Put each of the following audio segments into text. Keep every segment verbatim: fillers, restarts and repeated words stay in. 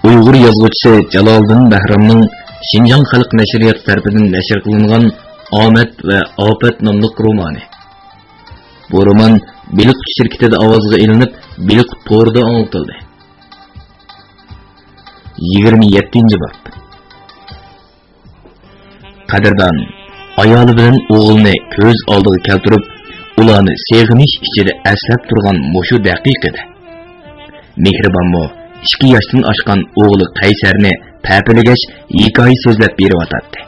ئۇيغۇر يازغۇچىسى جالالىدىن بەھرامنىڭ شىنجاڭ خەلق نەشرىياتى تەرىپىدىن نەشر قىلىنغان ئامەت ۋە ئاپەت ناملىق رومانى. بۇ رومان بېلىققۇت شىركىتىدە ئاۋازغا ئېلىنىپ، بېلىققۇت تورىدا ئاڭلىتىلدى. يىگىرمە يەتتىنچى باب. قەدىردان ئايالى بىلەن ئوغلىنى كۆز ئالدىغا كەلتۈرۈپ، ئۇلارنى سېغىنىش ئىچىدە ئەسلەپ تۇرغان مۇشۇ دەقىقىدە، مېھرىبانمۇ ئىككى ياشتىن ئاشقان ئوغلى قەيسەرنى پەپىلىگەچ ھېكايە سۆزلەپ بېرىۋاتاتتى.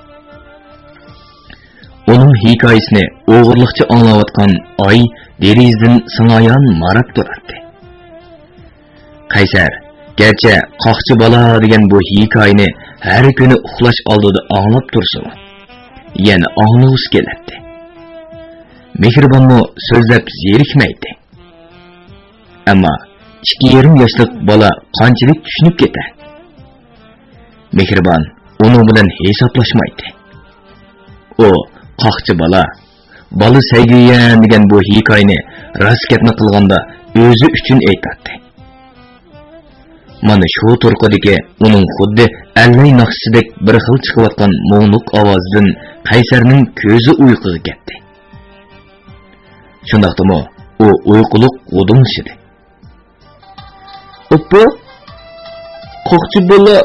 ئۇنىڭ ھېكايىسىنى ئوغرىلىقچە ئاڭلاۋاتقان ئاي دېرىزىدىن سىڭايان ماراپ تۇراتتى. قەيسەر گەرچە قاقچى بالا دېگەن بۇ ھېكايىنى ھەر كۈنى ئۇخلاش ئالدىدا ئاڭلاپ تۇرسىمۇ، يەنە ئاڭلىغۇسى كېلەتتى. مېھرىبانمۇ سۆزلەپ زېرىكمەيتتى. ئەمما ئىككى يېرىم ياشلىق بالا قانچىلىك چۈشىنىپ كېتەر؟ مېھرىبان ئۇنىڭ بىلەن ھېسابلاشمايتتى. ئۇ قاقچى بالا، بالا سەيگۈيەن دېگەن بۇ ھېكايىنى راست گەپنى قىلغاندا ئۆزى ئۈچۈن ئېيتاتتى. مانا شۇ تۇرقىدىكى ئۇنىڭ خۇددى ئەللەي ناخشىسىدەك بىر خىل چىقىۋاتقان مۇڭلۇق ئاۋازىدىن قەيسەرنىڭ كۆزى ئۇيقۇغا كەتتى. شۇنداقتىمۇ ئۇ ئۇيقۇلۇق غۇدۇڭشىدى. ئوپپا، قاقچى بالا.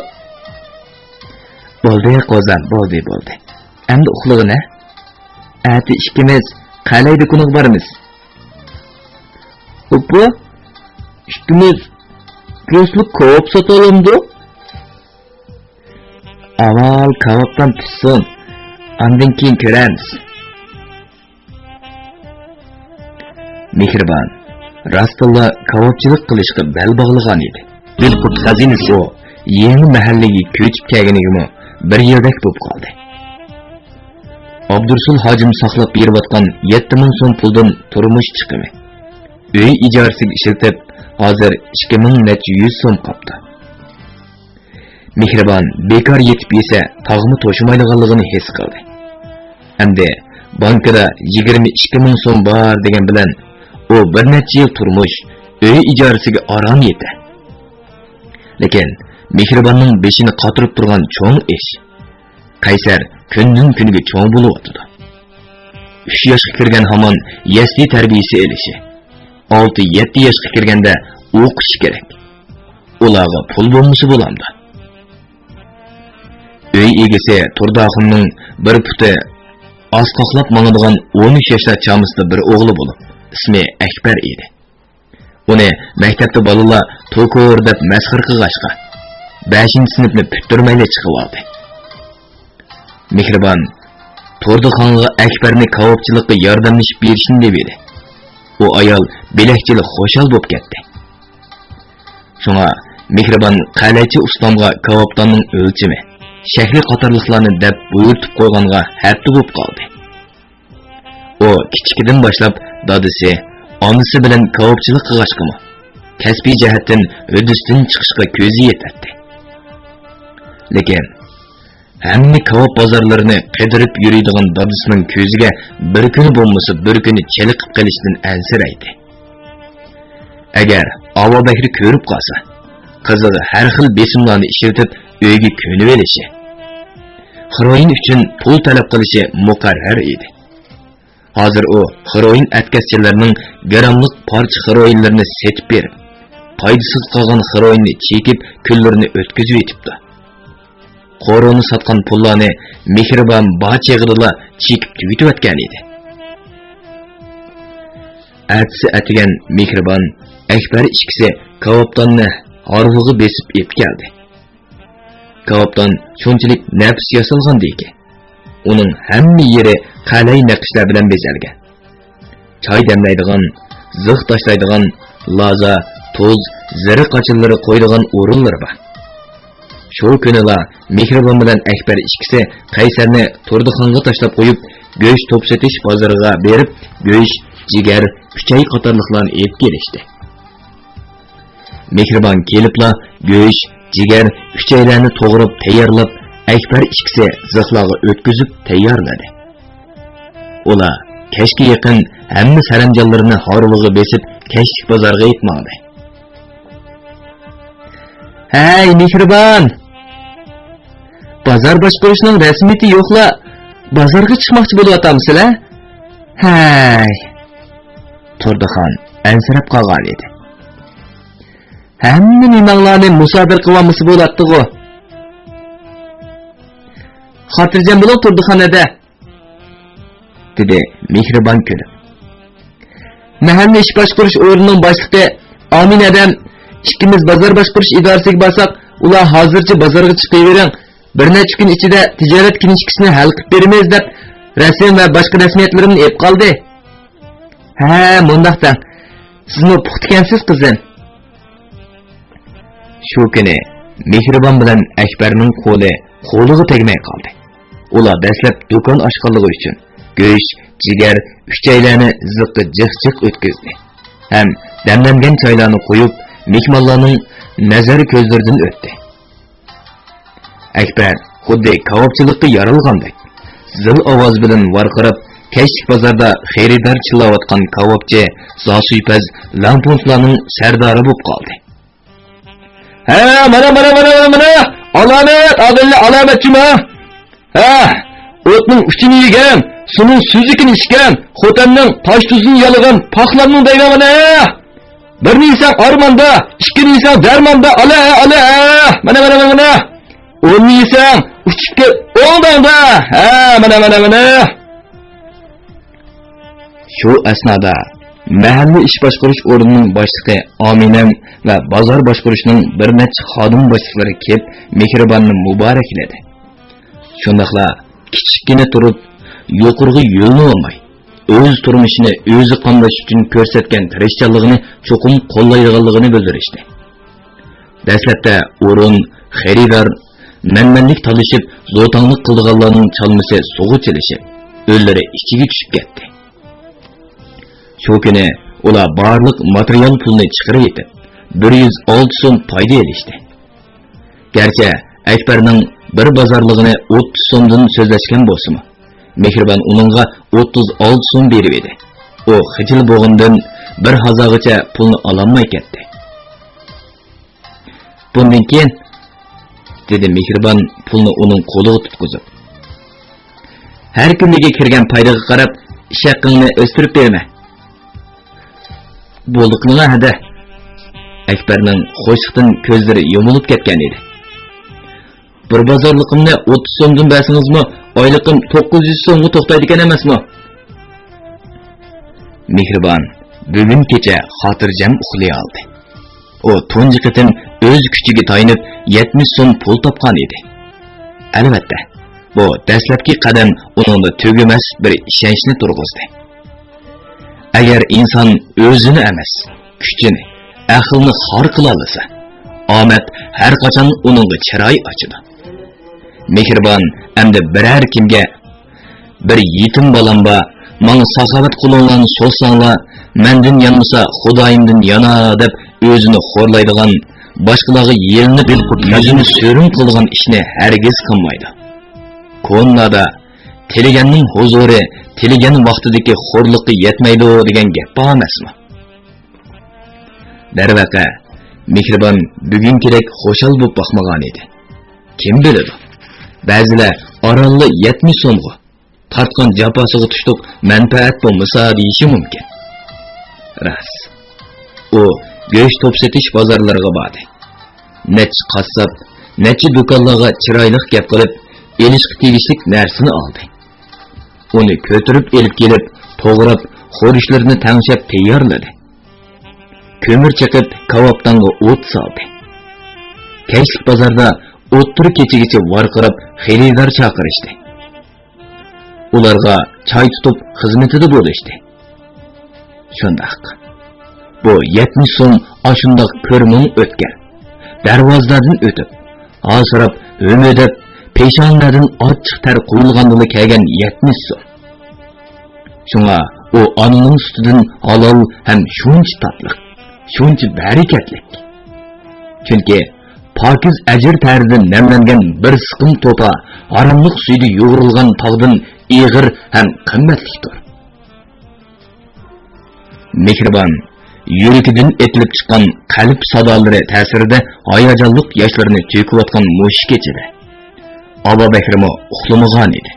بولدى، قوزام، بولدى، بولدى. ئەمدى ئۇخلىغىنە. ئەتە ئىككىمىز قەلەي دۇكىنىغا بارىمىز. ئوپپا، ئىككىمىز پوستلۇق كاۋاپ ساتالامدۇق؟ ئاۋۋال كاۋاپتان پىشسۇن، ئاندىن كېيىن كۆرەرمىز. مېھرىبان راستتىنلا كاۋاپچىلىق قىلىشقا بەل باغلىغان ئىدى. بېلىققۇت خەزىنىسى ئۇ يېڭى مەھەللىگە كۆچۈپ كەلگىنىگىمۇ بىر يىلدەك بولۇپ قالدى. ئابدۇرۇسۇل ھاجىم ساقلاپ بېرىۋاتقان يەتتە مىڭ سوم پۇلدىن تۇرمۇش چىقىمى، ئۆي ئىجارىسىگە ئىشلىتىپ، ھازىر ئىككى مىڭ نەچچە يۈز سوم قاپتۇ. مېھرىبان بىكار يېتىپ يېسە تاغمۇ توشىمايدىغانلىقىنى ھېس قىلدى. ئەمدى بانكىدا يىگىرمە ئىككى مىڭ سوم بار دېگەن بىلەن، ئۇ بىر نەچچە يىل تۇرمۇش، ئۆي ئىجارىسىگە ئاران يېتەر. لېكىن مېھرىباننىڭ بېشىنى قاتۇرۇپ تۇرغان چوڭ ئىش، قەيسەر كۈندىن-كۈنگە چوڭ بولۇۋاتىدۇ. ئۈچ ياشقا كىرگەن ھامان يەسلى تەربىيىسى ئېلىشى، ئالتە-يەتتە ياشقا كىرگەندە ئوقۇشى كېرەك. ئۇلارغا پۇل بولمىسا بولامدۇ؟ ئۆي ئىگىسى تۇردى ئاخۇننىڭ بىر پۇتى ئاسقاقلاپ ماڭىدىغان ئون ئۈچ ياشلار چامىسىدا بىر ئوغلى بولۇپ، ئىسمى ئەكبەر ئىدى. ئۇنى مەكتەپتە بالىلار توكۇر دەپ مەسخىرە قىلغاچقا، بەشىنچى سىنىپنى پۈتتۈرمەيلا چىقىۋالدى. مېھرىبان تۇردى خانغا ئەكبەرنى كاۋاپچىلىققا ياردەملىشىپ بېرىشنى دېۋىدى. ئۇ ئايال بىلەكچىلىك خۇشال بولۇپ كەتتى. شۇڭا مېھرىبان قەلەچى ئۇستامغا كاۋاپتاننىڭ ئۆلچىمى، شەكلى قاتارلىقلارنى دەپ بۇيرۇتۇپ قويغانغا ھەپتە بولۇپ قالدى. ئۇ كىچىكىدىن باشلاپ دادىسى، ئانىسى بىلەن كاۋاپچىلىق قىلغاچقىمۇ، كەسپىي جەھەتتىن ھۆددىسىدىن چىقىشقا كۆزى يېتەتتى. لېكىن ھەممە كاۋاپ بازارلىرىنى قىدىرىپ يۈرىدىغان دادىسىنىڭ كۆزىگە بىر كۈنى بولمىسا بىر كۈنى چېلىقىپ قېلىشتىن ئەنسىرەيتتى. ئەگەر ئاۋۇ بەكرى كۆرۈپ قالسا، قىزىغا ھەر خىل بېسىملارنى ئىشلىتىپ ئۆيگە كۆنۈۋېلىشى، خىروئىن ئۈچۈن پۇل تەلەپ قىلىشى مۇقەررەر ئىدى. ھازىر ئۇ خىروئىن ئەتكەسچىلىرىنىڭ گىراملىق پارچە خىروئىنلىرىنى سېتىپ بېرىپ، پايدىسىز قالغان خىروئىننى چېكىپ كۈنلىرىنى ئۆتكۈزۈۋېتىپتۇ. قورۇنى ساتقان پۇللارنى مېھرىبان بار چېغىدىلا چېكىپ تۈگىتىۋەتكەن ئىدى. ئەتىسى ئەتىگەن مېھرىبان، ئەكبەر ئىككىسى كاۋاپتاننى ھارۋىغا بېسىپ ئېلىپ كەلدى. كاۋاپتان شۇنچىلىك نەپىس ياسالغانىدىكى، ئۇنىڭ ھەممە يېرى قەلەي نەقىشلەر بىلەن بېزەلگەن. چاي دەملەيدىغان، زىخ تاشلايدىغان، لازا، تۇز، زىرە قاچىلىرى قويىدىغان ئورۇنلىرى بار. شۇ كۈنىلا مېھرىبان بىلەن ئەكبەر ئىككىسى قەيسەرنى تۇردىخانغا تاشلاپ قويۇپ، گۆش توپلىتىش بازىرىغا بېرىپ، گۆش، جىگەر، ئۈچەي قاتارلىقلارنى ئېلىپ كېلىشتى. مېھرىبان كېلىپلا گۆش، جىگەر، ئۈچەيلەرنى توغراپ تەييارلاپ، ئەكبەر ئىككىسى زىخلارغا ئۆتكۈزۈپ تەييارلىدى. ئۇلار كەچكە يېقىن ھەممە سەرەمجانلىرىنى ھارۋىغا بېسىپ، كەچلىك بازارغا ئېلىپ ماڭدى. ھەي، مېھرىبان! بازار باشقۇرۇشنىڭ رەسمىيىتى يوقلا، بازارغا چىقماقچى بولۇۋاتامسىلەر؟ ھەي! تۇردىخان ئەنسىرەپ قالغان ئىدى. ھەممە نېمەڭلارنى مۇسادىرە قىلىۋالمىسا بولاتتىغۇ. خاتىرجەم بولۇڭ، تۇردىخان ھەدە. دېدى مېھرىبان كۈلۈپ. مەھەللە ئىش باشقۇرۇش ئورنىنىڭ باشلىقى ئامىن ھەدەم، ئىككىمىز بازار باشقۇرۇش ئىدارىسىگە بارساق، ئۇلار ھازىرچە بازارغا چىقىۋېرىڭ، بىر نەچچە كۈن ئىچىدە تىجارەت كىنىشكىسىنى ھەل قىلىپ بېرىمىز دەپ، رەسىم ۋە باشقا رەسمىيەتلىرىمنى ئېلىپ قالدى. ھە، مۇنداق دەڭ، سىزمۇ پۇختىكەنسىز، قىزىم. شۇ كۈنى مېھرىبان بىلەن ئەكبەرنىڭ قولى قولىغا تەگمەي قالدى. ئۇلار دەسلەپ دۇكان ئاچقانلىقى ئۈچۈن گۆش، جىگەر، ئۈچەيلەرنى زىققا جىق-جىق ئۆتكۈزدى ھەم دەملەنگەن چايلارنى قۇيۇپ، مېھمانلارنىڭ نەزەر كۆزلىرىدىن ئۆتتى. ئەكبەر خۇددى كاۋاپچىلىققا يارالغاندەك زىل ئاۋاز بىلەن ۋارقىراپ، كەچلىك بازاردا خېرىدار چىللاۋاتقان كاۋاپچى زاسۇيپەز لامپۇنتلارنىڭ سەردارى بولۇپ قالدى. ھە، مانا، مانا، مانا، مانا، مانا. ئالامەت، ئادىللى ئالامەت جۇما. ھە، ئوتنىڭ ئۇچىنى يېگەن، سۇنىڭ سۈزۈكىنى ئىچكەن، خوتەننىڭ تاش تۇزىنى يالىغان پاخلامنىڭ دەيمەن، مانا. بىرنى يېسەڭ ئارماندا، ئىككىنى يېسەڭ دەرماندا، ئالە، ئالە، مانا، مانا، مانا، مانا. ئوننى يېسەڭ ئۇچۇپ كەت ئوڭداڭدا، ھە، مانا، مانا، مانا. شۇ ئەسنادا مەھەللە ئىش باشقۇرۇش ئورنىنىڭ باشلىقى ئامىنەم ۋە بازار باشقۇرۇشنىڭ بىر نەچچە خادىم باشلىقلىرى كېلىپ، مېھرىباننى مۇبارەكلىدى. شۇنداقلا كىچىككىنە تۇرۇپ، يۇقىرىغا يۆلىنىۋالماي، ئۆز تۇرمۇشىنى ئۆزى قامداش ئۈچۈن كۆرسەتكەن تىرىشچانلىقىنى چوقۇم قوللايدىغانلىقىنى بىلدۈرۈشتى. دەسلەپتە ئورۇن، خېرىدار، مەنمەنلىك تالىشىپ، زوتاڭلىق قىلىدىغانلارنىڭ چالمىسى سۇغا چىلىشىپ، ئۆللىرى ئىچىگە چۈشۈپ كەتتى. شۇ كۈنى ئۇلار بارلىق ماتېرىيال پۇلنى چىقىرىۋېتىپ، بىر يۈز ئالتە سوم پايدا ئېلىشتى. گەرچە ئەكبەرنىڭ بىر بازارلىقىنى ئوتتۇز سومدىن سۆزلەشكەن بولسىمۇ، مېھرىبان ئۇنىڭغا ئوتتۇز ئالتە سوم بېرىپ ئىدى. ئۇ خىجىل بولغىنىدىن بىر ھازاغىچە پۇلنى ئالالماي كەتتى. بۇندىن كېيىن، دېدى مېھرىبان پۇلنى ئۇنىڭ قولىغا تۇتقۇزۇپ، ھەر كۈنلۈككە كىرگەن پايدىغا قاراپ، ئىش ھەققىڭنى ئۆستۈرۈپ بېرىمەن. بولدى قىلىڭا ھەدە. ئەكبەرنىڭ خۇشلۇقتىن كۆزلىرى يۇمۇلۇپ كەتكەن ئىدى. بىر بازارلىقىمنى ئوتتۇز سومدىن بەرسىڭىزمۇ، ئايلىقىم توققۇز يۈز سومغا توختايدىكەن ئەمەسمۇ؟ مېھرىبان بۈگۈن كېچە خاتىرجەم ئۇخلىيالىدى. ئۇ تۇنجى قېتىم ئۆز كۈچىگە تايىنىپ يەتمىش سوم پۇل تاپقان ئىدى. ئەلۋەتتە، بۇ دەسلەپكى قەدەم ئۇنىڭدا تۈگىمەس بىر ئىشەنچنى تۇرغۇزدى. ئەگەر ئىنسان ئۆزىنى ئەمەس، كۈچىنى، ئەقلىنى خار قىلالىسا، ئامەت ھەر قاچان ئۇنىڭغا چىراي ئاچىدۇ. مېھرىبان ئەمدى بىرەر كىمگە، بىر يېتىم بالام بار، ماڭا ساخاۋەت قولۇڭلارنى سوزساڭلار، مەندىن يانمىسا خۇدايىمدىن يانار دەپ ئۆزىنى خورلايدىغان، باشقىلارغا يېلىنىپ يۈزىنى سۈرۈن قىلىدىغان ئىشنى ھەرگىز قىلمايدۇ. كونىلاردا تىلىگەننىڭ ھۇزۇرى تىلىگەن ۋاقتىدىكى خورلۇققا يەتمەيدۇ دېگەن گەپ بار ئەمەسمۇ؟ دەرۋەقە، مېھرىبان بۈگۈنكىدەك خۇشال بولۇپ باقمىغان ئىدى. كىم بىلىدۇ، بەزىلەر ئارانلا يەتمىش سومغا، تارتقان جاپاسىغا تۇشلۇق مەنپەئەت بولمىسا دېيىشى مۇمكىن. راست، ئۇ گۆش توپ سېتىش بازارلىرىغا باردى. نەچچە قاسساپ، نەچچە دۇكانلارغا چىرايلىق گەپ قىلىپ، ئېلىشقا تېگىشلىك نەرسىنى ئالدى. ئۇنى كۆتۈرۈپ ئېلىپ كېلىپ، توغراپ، خۇرۇچلىرىنى تەڭشەپ تەييارلىدى. كۆمۈر چېقىپ، كاۋاپتانغا ئوت سالدى. كەچلىك بازاردا ئوتتۇرا كېچىگىچە ۋارقىراپ، خېرىدار چاقىرىشتى. ئۇلارغا چاي تۇتۇپ خىزمىتىدە بولۇشتى. شۇنداق. بۇ يەتمىش سوم ئاشۇنداق كۆرمىمۇ ئۆتكەن. دەرۋازىلاردىن ئۆتۈپ، ھاسىراپ، ھۆمۈدەپ، پېشانىلەردىن ئاچچىق تەر قۇيۇلغاندىلا كەلگەن يەتمىش سوم. شۇڭا ئۇ ئانىنىڭ سۈتىدىن ھالال ھەم شۇنچە تاتلىق، شۇنچە بەرىكەتلىك. چۈنكى پاكىز ئەجىر تەرىدىن نەملەنگەن بىر سىقىم توپا ھاراملىق سۈيىدە يۇغۇرۇلغان تاغدىن ئېغىر ھەم قىممەتلىكتۇر. مېھرىبان يۈرىكىدىن ئېتىلىپ چىققان قەلب سادالىرى تەسىرىدە ھاياجانلىق ياشلىرىنى تۆكۈۋاتقان مۇشۇ كېچىدە ئابابەكرىمۇ ئۇخلىمىغانىدى.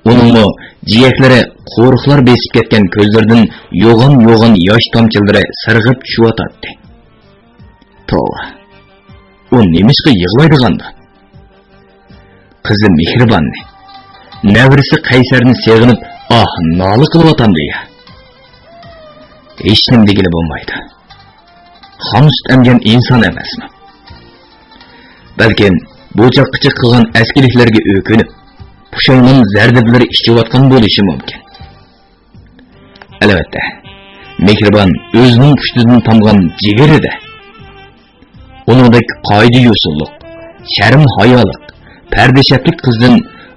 ئۇنىڭمۇ جىيەكلىرى قورۇقلار بېسىپ كەتكەن كۆزلىرىدىن يوغان-يوغان ياش تامچىلىرى سىرغىپ چۈشۈۋاتاتتى. توۋا، ئۇ نېمىشقا يىغلايدىغاندۇ؟ قىزى مېھرىباننى، نەۋرىسى قەيسەرنى سېغىنىپ ئاھ-نالە قىلىۋاتامدۇ يا؟ ھېچنېمە دېگىلى بولمايدۇ. خام سۈت ئەمگەن ئىنسان ئەمەسمۇ؟ بەلكىم بۇ چاغقىچە قىلغان ئەسكىلىكلىرىگە ئۆكۈنۈپ، پۇشايمان زەردىلىرى ئىچىۋاتقان بولۇشى مۇمكىن. ئەلۋەتتە، مېھرىبان ئۆزىنىڭ پۇشتىدىن تامغان جىگىرىدە. ئۇنىڭدەك قائىدە-يوسۇنلۇق، شەرم-ھايالىق، پەردىشەپلىك قىزدىن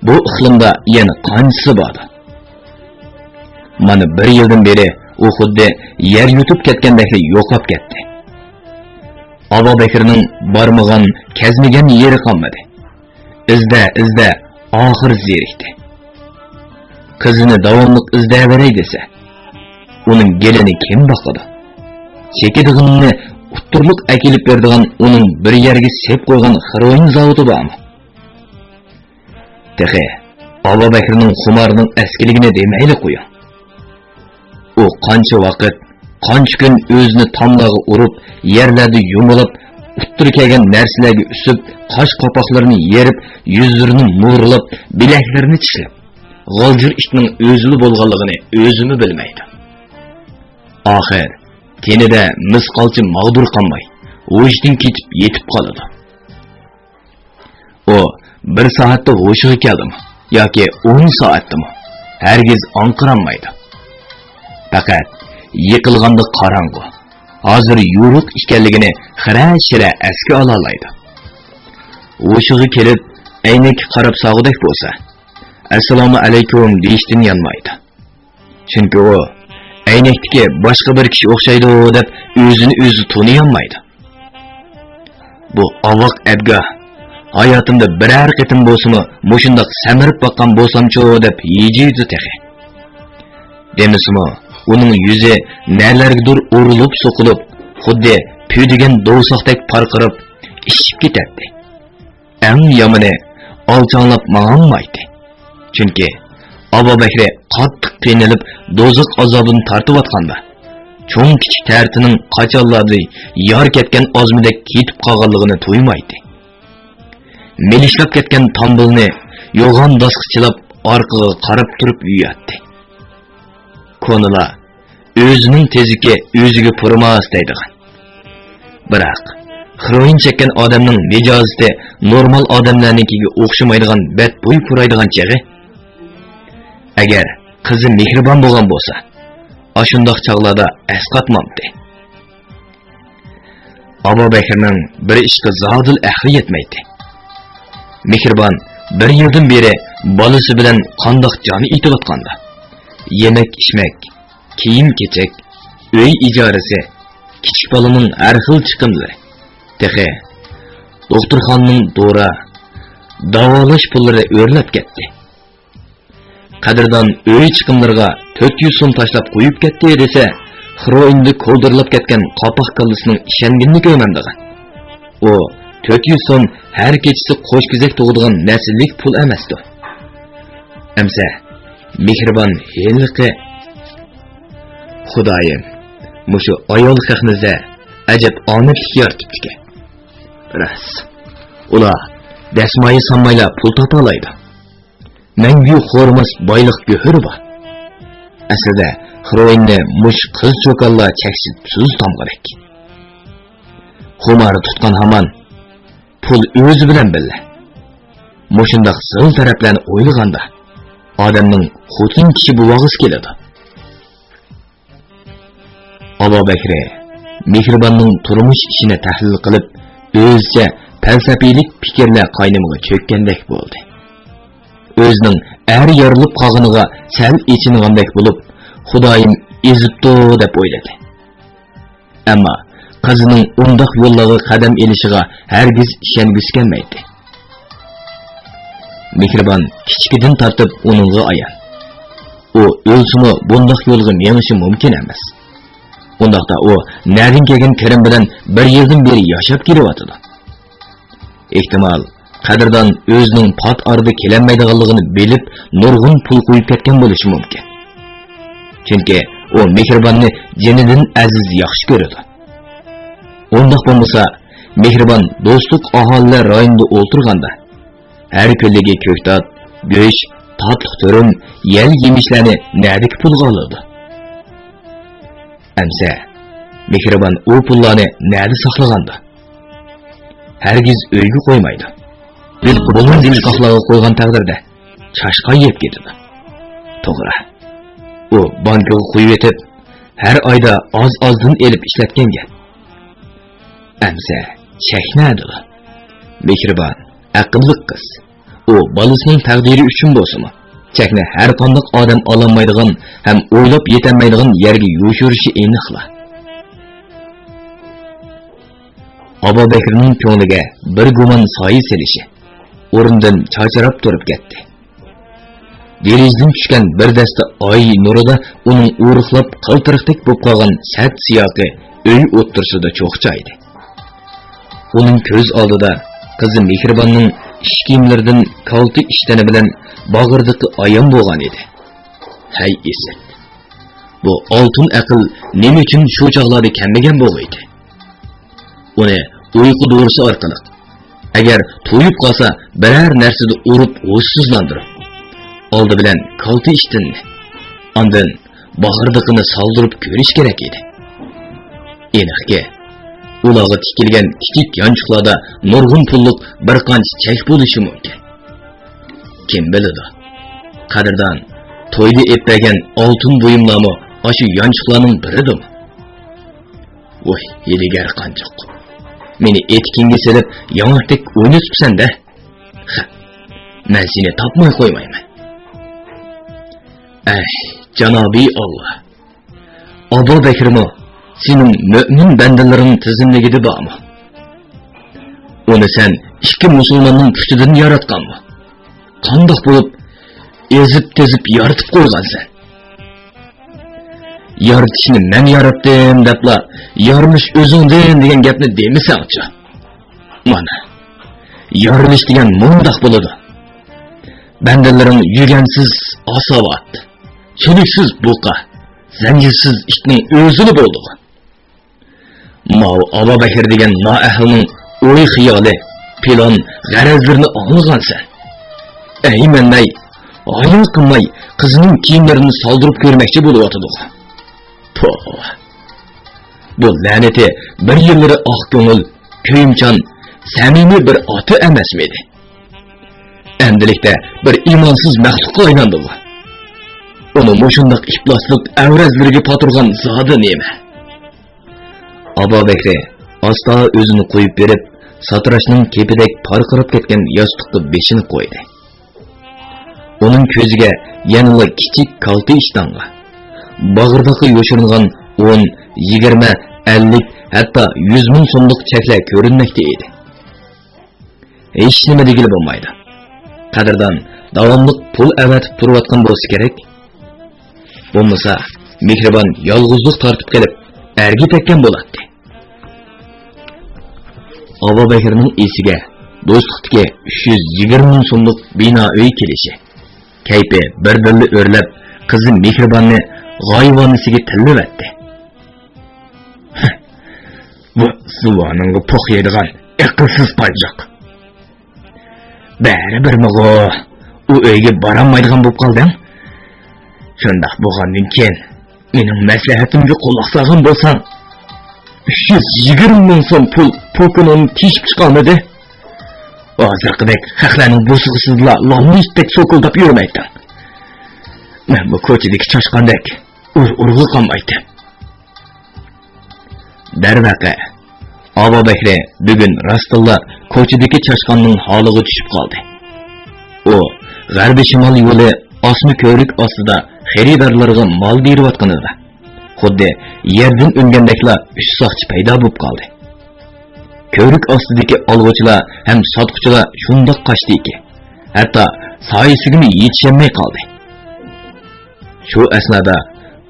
بۇ ئىقلىمدا يەنە قانچىسى باردۇ؟ مانا بىر يىلدىن بېرى ئۇ خۇددى يەر يۇتۇپ كەتكەندەكلا يوقاپ كەتتى. ئابابەكرىنىڭ بارمىغان، كەزمىگەن يېرى قالمىدى. ئىزدە، ئىزدە، ئاخىرى زېرىكتى. قىزىنى داۋاملىق ئىزدەۋېرەي دېسە، ئۇنىڭ گېلىنى كىم باقىدۇ؟ چېكىدىغىنىنى ئۇتتۇرلۇق ئەكېلىپ بېرىدىغان ئۇنىڭ بىر يەرگە سېپ قويغان خروئىن زاۋۇتى بارمۇ؟ تېخى ئابابەكرىنىڭ خۇمارىنىڭ ئەسكىلىكىنى دېمەيلى قويۇڭ. ئۇ قانچە ۋاقىت، قانچە كۈن ئۆزىنى تاملارغا ئۇرۇپ، يەرلەردە يۇمۇلاپ، ئۇتتۇرا كەلگەن نەرسىلەرگە ئۈسۈپ، قاش قاپاقلىرىنى يېرىپ، يۈزلىرىنى مۇرلاپ، بىلەكلىرىنى چىشلەپ، غالجىر ئىتنىڭ ئۆزىلا بولغانلىقىنى ئۆزىمۇ بىلمەيدۇ. ئاخىر تېنىدە مىسقالچە ماغدۇر قالماي، ھوشىدىن كېتىپ يېتىپ قالىدۇ. ئۇ بىر سائەتتە ھوشىغا كەلدىمۇ ياكى ئون سائەتتىمۇ، ھەرگىز ئاڭقىرالمايدۇ. پەقەت يېقىلغاندا قاراڭغۇ، ھازىر يورۇق ئىكەنلىكىنى خىرە-شىرە ئەسكە ئالالايدۇ. ھوشىغا كېلىپ، ئەينەككە قاراپ سالغۇدەك بولسا، «ئەسسالامۇ ئەلەيكۇم» دېيىشتىن يانمايدۇ. چۈنكى ئۇ ئەينەكتىكى باشقا بىر كىشى ئوخشايدۇ دەپ ئۆزىنى ئۆزى تونۇيالمايدۇ. بۇ ئاۋاق ئەبگاھ، ھاياتىمدا بىرەر قېتىم بولسىمۇ مۇشۇنداق سەمرىپ باققان بولسامچۇ دەپ ھىجىيدۇ تېخى. دېمىسىمۇ، ئۇنىڭ يۈزى نەلەرگىدۇر ئۇرۇلۇپ سوقۇلۇپ، خۇددى پۈۋدىگەن دوۋساقتەك پارقىراپ ئىششىپ كېتەتتى. ئەڭ يامىنى، ئالچاڭلاپ ماڭالمايتتى. چۈنكى ئابابەكرى قاتتىق قىينىلىپ، دوزاخ ئازابىنى تارتىۋاتقاندا، چوڭ-كىچىك تەرىتىنىڭ قاچانلاردىن يار كەتكەن ئازمىدەك كېتىپ قالغانلىقىنى تۇيمايتتى. مىلىشلاپ كەتكەن تامبىلنى يوغان داسقا چىلاپ، ئارقىغا قاراپ تۇرۇپ يۇياتتى. كونىلار، «ئۆزىنىڭ تېزىكى ئۆزىگە پۇرىماس» دەيدىغان. بىراق، خروئىن چەككەن ئادەمنىڭ مىجەزى نورمال ئادەملەرنىڭكىگە ئوخشىمايدىغان بەتبۇي پۇرايدىغان چېغى. ئەگەر قىزى مېھرىبان بولغان بولسا، ئاشۇنداق چاغلاردا ئەسقاتمامتى. ئابابەكرىنىڭ بىر ئىشقا زادىلا ئەقلى يەتمەيتتى. مېھرىبان بىر يىلدىن بېرى بالىسى بىلەن قانداق جان ئېتىۋاتقاندا، يېمەك-ئىچمەك، كىيىم-كېچەك، ئۆي ئىجارىسى، كىچىك بالىنىڭ ھەر خىل چىقىملىرى، تېخى دوختۇرخانىنىڭ دورا، داۋالاش پۇللىرى ئۆرلەپ كەتتى. قەدىردان ئۆي چىقىملىرىغا تۆت يۈز سوم تاشلاپ قويۇپ كەتتى دېسە، خروئىندا كولدۇرلاپ كەتكەن قاپاق كاللىسىنىڭ ئىشەنگىنىنى كۆرمەمدىغان. ئۇ تۆت يۈز سوم ھەر كېچىسى قوش كېزەك تۇغىدىغان نەسىللىك پۇل ئەمەستۇ. ئەمسە مېھرىبان ھېلىقى. خۇدايىم، مۇشۇ ئايال خەقنىزە ئەجەب ئامەتلىك يارىتىپتىكەن. راست، ئۇلار دەسمايە سانمايلا پۇل تاپالايدۇ. مەڭگۈ خورىماس بايلىق گۆھىرى بار. ئەسلىدە خروئىننى مۇشۇ قىز چوكانلار چەكسىز تۇزۇز تامغۇدەك. خۇمارى تۇتقان ھامان پۇل ئۆزى بىلەن بىللە. مۇشۇنداق زىل تەرەپلەرنى ئويلىغاندا، ئادەمنىڭ خوتۇن كىشى بولغۇسى كېلىدۇ. ئابابەكرى مېھرىباننىڭ تۇرمۇش ئىشىنى تەھلىل قىلىپ، ئۆزىچە پەلسەپىلىك پىكىرلەر قاينىمىغا چۆككەندەك بولدى. ئۆزىنىڭ ئەر يارىلىپ قالغىنىغا سەل ئېچىنغاندەك بولۇپ، خۇدايىم ئېزىپتۇ دەپ ئويلىدى. ئەمما قىزىنىڭ ئۇنداق يوللارغا قەدەم ئېلىشىغا ھەرگىز ئىشەنگۈسى كەلمەيتتى. مېھرىبان كىچىكىدىن تارتىپ ئۇنىڭغا ئايان. ئۇ ئۆلسىمۇ بۇنداق يولغا مېڭىشى مۇمكىن ئەمەس. ئۇنداقتا ئۇ نەدىن كەلگەن كىرىم بىلەن بىر يىلدىن بېرى ياشاپ كېلىۋاتىدۇ؟ ئېھتىمال، قەدىردان ئۆزىنىڭ پات ئارىدا كېلەلمەيدىغانلىقىنى بىلىپ، نۇرغۇن پۇل قويۇپ كەتكەن بولۇشى مۇمكىن. چۈنكى ئۇ مېھرىباننى جېنىدىن ئەزىز ياخشى كۆرىدۇ. ئۇنداق بولمىسا، مېھرىبان دوستلۇق ئاھالىلەر رايونىدا ئولتۇرغاندا، ھەر كۈنلۈكى كۆكتات، گۆش، تاتلىق تۈرۈم، يەل يېمىشلەرنى نەدىكى پۇلغا ئالىدۇ؟ ئەمسە، مېھرىبان ئۇ پۇللارنى نەدە ساقلىغاندۇ؟ ھەرگىز ئۆيگە قويمايدۇ. بىر بولمىغان تىشقاقلارغا قويغان تەقدىردە، چاشقان يەپ كېتىدۇ. توغرا، ئۇ بانكىغا قويۇۋېتىپ، ھەر ئايدا ئاز-ئازدىن ئېلىپ ئىشلەتكەن گەپ. ئەمسە چەك نەدىلا؟ مېھرىبان، ئەقىللىق قىز. ئۇ بالىسىنىڭ تەقدىرى ئۈچۈن بولسىمۇ، چەكنى ھەر قانداق ئادەم ئالالمايدىغان ھەم ئويلاپ يېتەلمەيدىغان يەرگە يوشۇرۇشى ئېنىقلا. ئابابەكرىنىڭ كۆڭلىگە بىر گۇمان سايە سېلىشى، ئورنىدىن چاچراپ تۇرۇپ كەتتى. دېرىزىدىن چۈشكەن بىر دەستە ئاي نۇرىدا ئۇنىڭ ئورۇقلاپ قالتىرىقتەك بولۇپ قالغان سەت سىياقى ئۆي ئوتتۇرىسىدا چوقچايدى. ئۇنىڭ كۆز ئالدىدا قىزى مېھرىباننىڭ ئىش كىيىملىرىدىن كالتە ئىشتىنى بىلەن باغرىدىقى ئايان بولغان ئىدى. ھەي ئىسىت! بۇ ئالتۇن ئەقىل نېمە ئۈچۈن شۇ چاغلاردا كەلمىگەن بولغىيدى؟ ئۇنى ئۇيقۇ دورىسى ئارقىلىق، ئەگەر تويۇپ قالسا، بىرەر نەرسىدە ئۇرۇپ ھوشسىزلاندۇرۇپ، ئالدى بىلەن كالتە ئىشتىننى، ئاندىن باغرىدىقىنى سالدۇرۇپ كۆرۈش كېرەك ئىدى. ئېنىقكى، ئۇلارغا تىكىلگەن كىچىك يانچۇقلاردا نۇرغۇن پۇللۇق بىر قانچە چەك بولۇشى مۇمكىن. كىم بىلىدۇ؟ قەدىردان، تويدا ئېلىپ بەرگەن ئالتۇن بۇيۇملارمۇ ئاشۇ يانچۇقلارنىڭ بىرىدىمۇ؟ ۋوي، ھىيلىگەر قانچۇق! مېنى ئېتىكىڭگە سېلىپ، ياڭاقتەك ئوينىتىپسەن-دە! خە، مەن سېنى تاپماي قويمايمەن. ئەي، جانابىي ئاللا! ئابابەكرىمۇ سېنىڭ مۆمىن بەندىلىرىڭ تىزىملىكىدە بارمۇ؟ ئۇنى سەن ئىككى مۇسۇلماننىڭ پۇتىدىن ياراتقانمۇ؟ قانداق بولۇپ ئېزىپ-تېزىپ يارىتىپ قويغانسەن؟ يارىتىشنى مەن ياراتتىم دەپلا، يارىلىش ئۆزۈڭدىن دېگەن گەپنى دېمىسەڭچۇ؟ مانا، يارىلىش دېگەن مۇنداق بولىدۇ. بەندىلىرىڭ يۈگەنسىز ھاساۋات، چۆلۈكسىز بۇقا، زەنجىرسىز ئىتنىڭ ئۆزىلا بولىدىغۇ. ماۋۇ ئابابەكرى دېگەن نائەھلىنىڭ ئوي-خىيالى، پىلان، غەرەزلىرىنى ئاڭلىغانسەن. ئەيمەنمەي، ھايا قىلماي قىزىنىڭ كىيىملىرىنى سالدۇرۇپ كۆرمەكچى بولۇۋاتىدىغۇ. پوھ! بۇ لەنىتى بىر يىللىرى ئاق كۆڭۈل، كۆيۈمچان، سەمىمىي بىر ئاتا ئەمەسمىدى؟ ئەمدىلىكتە بىر ئىمانسىز مەخلۇققا ئايلاندىغۇ. ئۇنى مۇشۇنداق ئىپلاسلىق ئەۋرەزلىرىگە پاتۇرغان زادى نېمە؟ ئابابەكرى ئاستا ئۆزىنى قويۇپ بېرىپ، ساتىراشنىڭ كېپىدەك پارقىراپ كەتكەن ياستۇققا بېشىنى قويدى. ئۇنىڭ كۆزىگە يەنىلا كىچىك كالتە ئىشتانغا، باغرىدىقىغا يوشۇرۇنغان ئون، يىگىرمە، ئەللىك، ھەتتا يۈز مىڭ سوملۇق چەكلەر كۆرۈنمەكتە ئىدى. ھېچنېمە دېگىلى بولمايدۇ. قەدىردان داۋاملىق پۇل ئەۋەتىپ تۇرۇۋاتقان بولسا كېرەك. بولمىسا، مېھرىبان يالغۇزلۇق تارتىپ قېلىپ، ئەرگە تەگكەن بولاتتى. ئابابەكرىنىڭ ئېسىگە دوستلۇقتىكى ئۈچ يۈز يىگىرمە مىڭ سوملۇق بىنا ئۆي كېلىشى، كەيپى بىردىنلا ئۆرلەپ، قىزى مېھرىباننى غايىۋانىسىگە تىللىۋەتتى. بۇ زۇۋانىڭغا پوق يەيدىغان ئەقىلسىز پاجاق! بەرىبىرمىغۇ، ئۇ ئۆيگە بارالمايدىغان بولۇپ قالدىڭ. شۇنداق بولغاندىن كېيىن، مېنىڭ مەسلىھەتىمگە قۇلاق سالغان بولساڭ، ئۈچ يۈز يىگىرمە مىڭ سوم پۇل پوكىنىڭدىن تېشىپ چىقالمىدى. ھازىرقىدەك خەقلەرنىڭ بوسۇغىسىدىلا لالما ئىتتەك سوكۇلداپ يۈرمەيتتىڭ. مەنمۇ كوچىدىكى چاشقاندەك ئۇر-ئۇرغا قالمايتتىم. دەرۋەقە، ئابابەكرى بۈگۈن راستتىنلا كوچىدىكى چاشقاننىڭ ھالىغا چۈشۈپ قالدى. ئۇ غەربىي شىمال يولى ئاسما كۆۋرۈك ئاستىدا خېرىدارلارغا مال بېرىۋاتقىنىدا، خۇددى يەردىن ئۈنگەندەكلا ئۈچ ساقچى پەيدا بولۇپ قالدى. كۆۋرۈك ئاستىدىكى ئالغۇچىلار ھەم ساتقۇچىلار شۇنداق قاچتىكى، ھەتتا سايىسىگىمۇ يېتىشەلمەي قالدى. شۇ ئەسنادا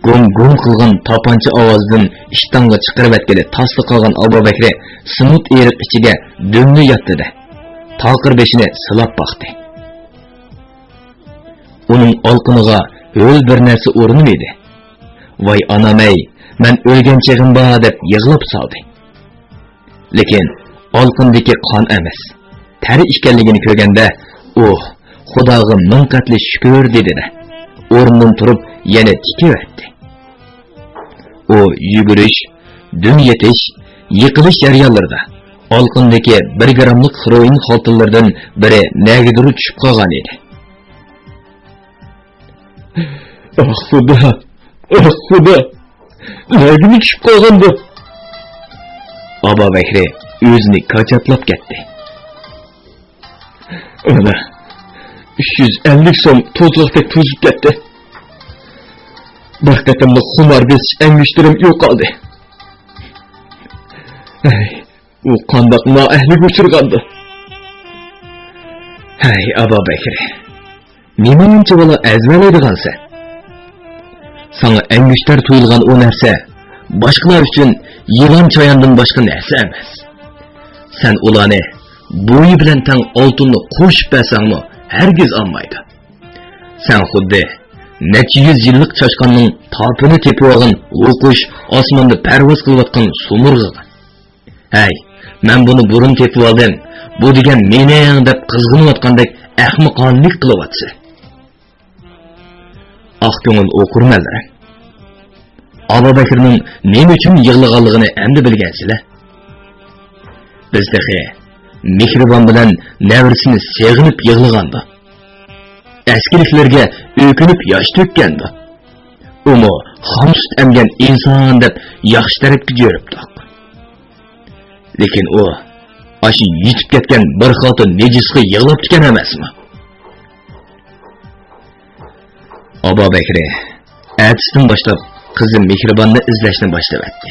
گۇڭ-گۇڭ قىلغان تاپانچا ئاۋازىدىن ئىشتانغا چىقىرىۋەتكىلى تاسلا قالغان ئابابەكرى سېمونت ئېرىق ئىچىگە دۈملا ياتتى-دە، تاقىر بېشىنى سىلاپ باقتى. ئۇنىڭ ئالىقىنىغا ھۆل بىر نەرسە ئورنىمىدى. «ۋاي ئانام-ئەي، مەن ئۆلگەن چېغىم بار» دەپ يىغلاپ سالدى. لېكىن ئالىقىندىكى قان ئەمەس، تەر ئىكەنلىكىنى كۆرگەندە، «ئۇھ، خۇداغا مىڭ قەتلى شۈكۈر» دېدى-دە، ئورنىدىن تۇرۇپ يەنە تىكىۋەتتى. ئۇ يۈگۈرۈش، دۈم يېتىش، يىقىلىش جەريانلىرىدا ئالىقىندىكى بىر گراملىق خروئىن خالتىلىرىدىن بىرى نەگىدۇر چۈشۈپ قالغان ئىدى. «ئاھ، خۇدا! ئاھ، خۇدا! نەگىمۇ چۈشۈپ قالغاندۇ؟» ئابابەكرى ئۆزىنى كاچاتلاپ كەتتى. «ئانا، ئۈچ يۈز ئەللىك سوم توزۇقتەك توزۇپ كەتتى. بىر قېتىملىق خۇمار بېسىش ئەڭگۈشتىرىم يوقالدى. ھەي، ئۇ قانداق نائەھلىگە ئۇچرىغاندۇ؟» «ھەي، ئابابەكرى، نېمانچە بالا ئەزۋەلەيدىغانسەن؟ ساڭا ئەڭگۈشتەر تۇيۇلغان ئۇ نەرسە باشقىلار ئۈچۈن يىلان چاياندىن باشقا نەرسە ئەمەس. سەن ئۇلارنى بويى بىلەن تەڭ ئالتۇننى قوشۇپ بەرسەڭمۇ ھەرگىز ئالمايدۇ. سەن خۇددى نەچچە يۈز يىللىق چاشقاننىڭ تاپىنى تېپىۋالغان ھۇۋقۇش ئاسماندا پەرۋاز قىلىۋاتقان سۇمۇرغىغا، ھەي، مەن بۇنى بۇرۇن تېپىۋالدىم، بۇ دېگەن مېنىڭ دەپ قىزغىنىۋاتقاندەك ئەخمىقانىلىك قىلىۋاتىسەن.» ئاق كۆڭۈل ئوقۇرمەنلىرىم، ئابابەكرىنىڭ نېمە ئۈچۈن يىغلىغانلىقىنى ئەمدى بىلگەنسىلەر. بىز تېخى مېھرىبان بىلەن نەۋرىسىنى سېغىنىپ يىغلىغاندا، ئەسكىلىكلەرگە ئۆكۈنۈپ ياش تۆككەندە، ئۇمۇ خام سۈت ئەمگەن ئىنسان دەپ ياخشى تەرەپكە يۈرۈپتۇق. لېكىن ئۇ ئاشۇ يىتىپ كەتكەن بىر خالتا نىجىسقا يىغلاپتىكەن ئەمەسمۇ؟ ئابابەكرى ئەتىسىدىن باشلاپ قىزى مېھرىباننى ئىزدەشنى باشلىۋەتتى.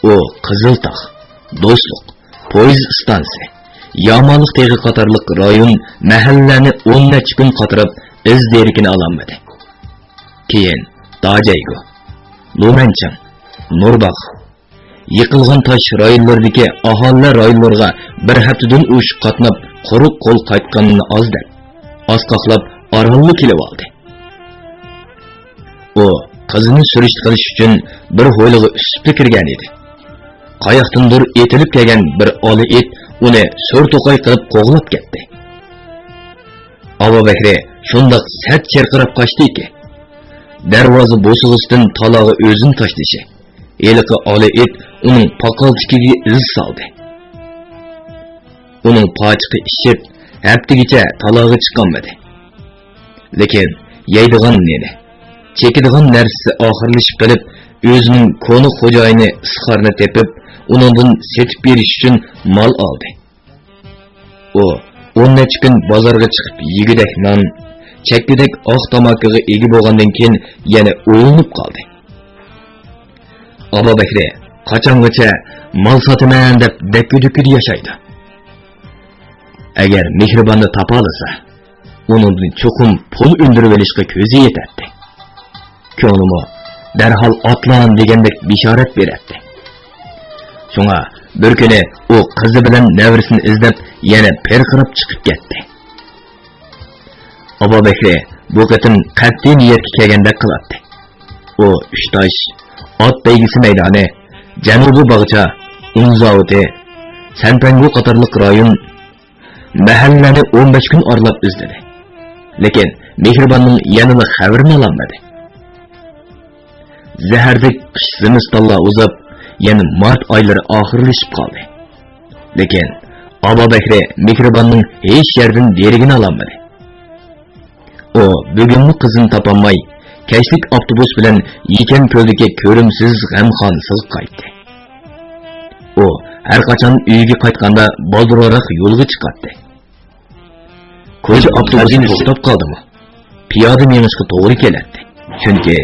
ئۇ قىزىلتاغ، دوستلۇق، پويىز ئىستانسىسى، يامانلىق تېغى قاتارلىق رايون، مەھەللىلەرنى ئون نەچچە كۈن قاتراپ ئىز دېرىكىنى ئالالمىدى. كېيىن داجەيگۇ، لۇمەنچىڭ، نۇرباغ، يىقىلغان تاش رايونلىرىدىكى ئاھالىلەر رايونلىرىغا بىر ھەپتىدىن ئوشۇق قاتناپ، قۇرۇق قول قايتقانلىرىنى ئاز دەپ، ئاسقاقلاپ ئارالغا كېلىۋالدى. ئۇ قىزىنى سۈرۈشتە قىلىش ئۈچۈن بىر ھويلىغا ئۈستىپلا كىرگەن ئىدى. قاياقتىندۇر ئېتىلىپ كەلگەن بىر ئالا ئىت ئۇنى سۆر توقاي قىلىپ قوغلاپ كەتتى. ئابابەكرى شۇنداق سەت چىرقىراپ قاچتىكى، دەرۋازا بوسۇغىسىدىن تالاغا ئۆزىنى تاشلىشى، ھېلىقى ئالا ئىت ئۇنىڭ پاقالتىكىگە ئىز سالدى. ئۇنىڭ پاچىقى ئىششىپ، ھەپتىگىچە تالاغا چىقالمىدى. لېكىن يەيدىغان نېنى، چېكىدىغان نەرسىسى ئاخىرلىشىپ قېلىپ، ئۆزىنىڭ كونا خوجايىنى ئىسخارنى تېپىپ، ئۇنىڭدىن سېتىپ بېرىش ئۈچۈن مال ئالدى. ئۇ ئون نەچچە كۈن بازارغا چىقىپ يېگۈدەك نان، چەككۈدەك ئاق تاماكىغا ئىگە بولغاندىن كېيىن يەنە ئويلىنىپ قالدى. ئابابەكرى قاچانغىچە مال ساتىمەن دەپ دەككە-دۈككىدە ياشايدۇ؟ ئەگەر مېھرىباننى تاپالىسا، ئۇنىڭدىن چوقۇم پۇل ئۈندۈرۈۋېلىشقا كۆزى يېتەتتى. كۆڭلىمۇ دەرھال «ئاتلان» دېگەندەك بېشارەت بېرەتتى. شۇڭا بىر كۈنى ئۇ قىزى بىلەن نەۋرىسىنى ئىزدەپ يەنە پىرقىراپ چىقىپ كەتتى. ئابابەكرى بۇ قېتىم قەتئىي نىيەتكە كەلگەندەك قىلاتتى. ئۇ ئۈچ تاش، ئات بەيگىسى مەيدانى، جەنۇبىي باغچا، ئۇن زاۋۇتى، سەنپەنگۇ قاتارلىق رايون، مەھەللىلەرنى ئون بەش كۈن ئارىلاپ ئىزدىدى. لېكىن مېھرىباننىڭ يەنىلا خەۋىرىنى ئالالمىدى. زەھەردەك قىش زىمىستانلار ئۇزاپ، يەنە مارت ئايلىرى ئاخىرلىشىپ قالدى. لېكىن ئابابەكرى مېھرىباننىڭ ھېچ يەردىن دېرىكىنى ئالالمىدى. ئۇ بۈگۈنمۇ قىزىنى تاپالماي، كەچلىك ئاپتوبۇس بىلەن يېكەن كۆلدىكى كۆرۈمسىز غەمخانىسىغا قايتتى. ئۇ ھەر قاچان ئۆيىگە قايتقاندا بالدۇرراق يولغا چىقاتتى. كوچا ئاپتوبۇسى توختاپ قالدىمۇ، پىيادە مېڭىشقا توغرا كېلەتتى. چۈنكى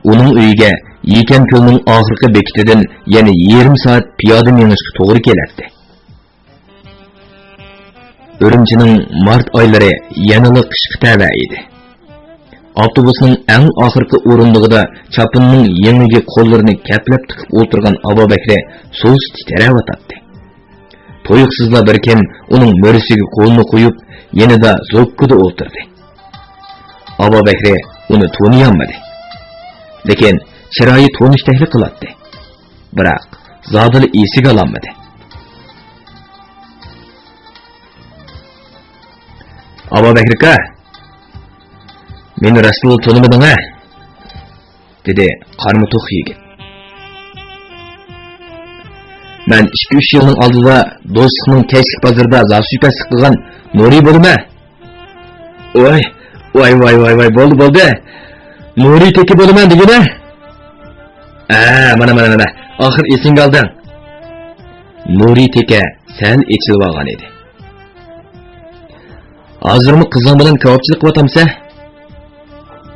ئۇنىڭ ئۆيىگە يېكەن كۆلنىڭ ئاخىرقى بېكىتىدىن يەنە يېرىم سائەت پىيادە مېڭىشقا توغرا كېلەتتى. ئۈرۈمچىنىڭ مارت ئايلىرى يەنىلا قىشقا تەۋە ئىدى. ئاپتوبۇسنىڭ ئەڭ ئاخىرقى ئورۇندۇقىدا چاپىنىنىڭ يېڭىگە قوللىرىنى كەپلەپ تىقىپ ئولتۇرغان ئابابەكرى سۇسا تىترەۋاتاتتى. تۇيۇقسىزلا بىر كىم ئۇنىڭ مۈرىسىگە قولىنى قويۇپ، يېنىدا زوككىدا ئولتۇردى. ئابابەكرى ئۇنى تونۇيالمىدى. لېكىن چىرايى تونۇشتەكلا قىلاتتى. بىراق، زادىلا ئېسىگە ئالالمىدى. ئابابەكرى ئاكا، مېنى راستلا تونۇمىدىڭ ھە؟ دېدى قارىمۇتۇخ يىگىت. مەن ئىككى-ئۈچ يىلنىڭ ئالدىدا دوستلۇقنىڭ كەچلىك بازىرىدا زاسۇيپەسلىك قىلغان نۇرى بولىمەن. ۋاي، ۋاي، ۋاي، ۋاي، ۋاي، بولدى، بولدى. نۇرى تېكە بولىمەن دېگىنە. ھە، مانا، مانا، مانا. ئاخىر ئېسىڭگە ئالدىڭ. نۇرى تېكە سەل ئېچىلىۋالغان ئىدى. ھازىرمۇ قىزىڭ بىلەن كاۋاپچىلىق قىلىۋاتامسەن؟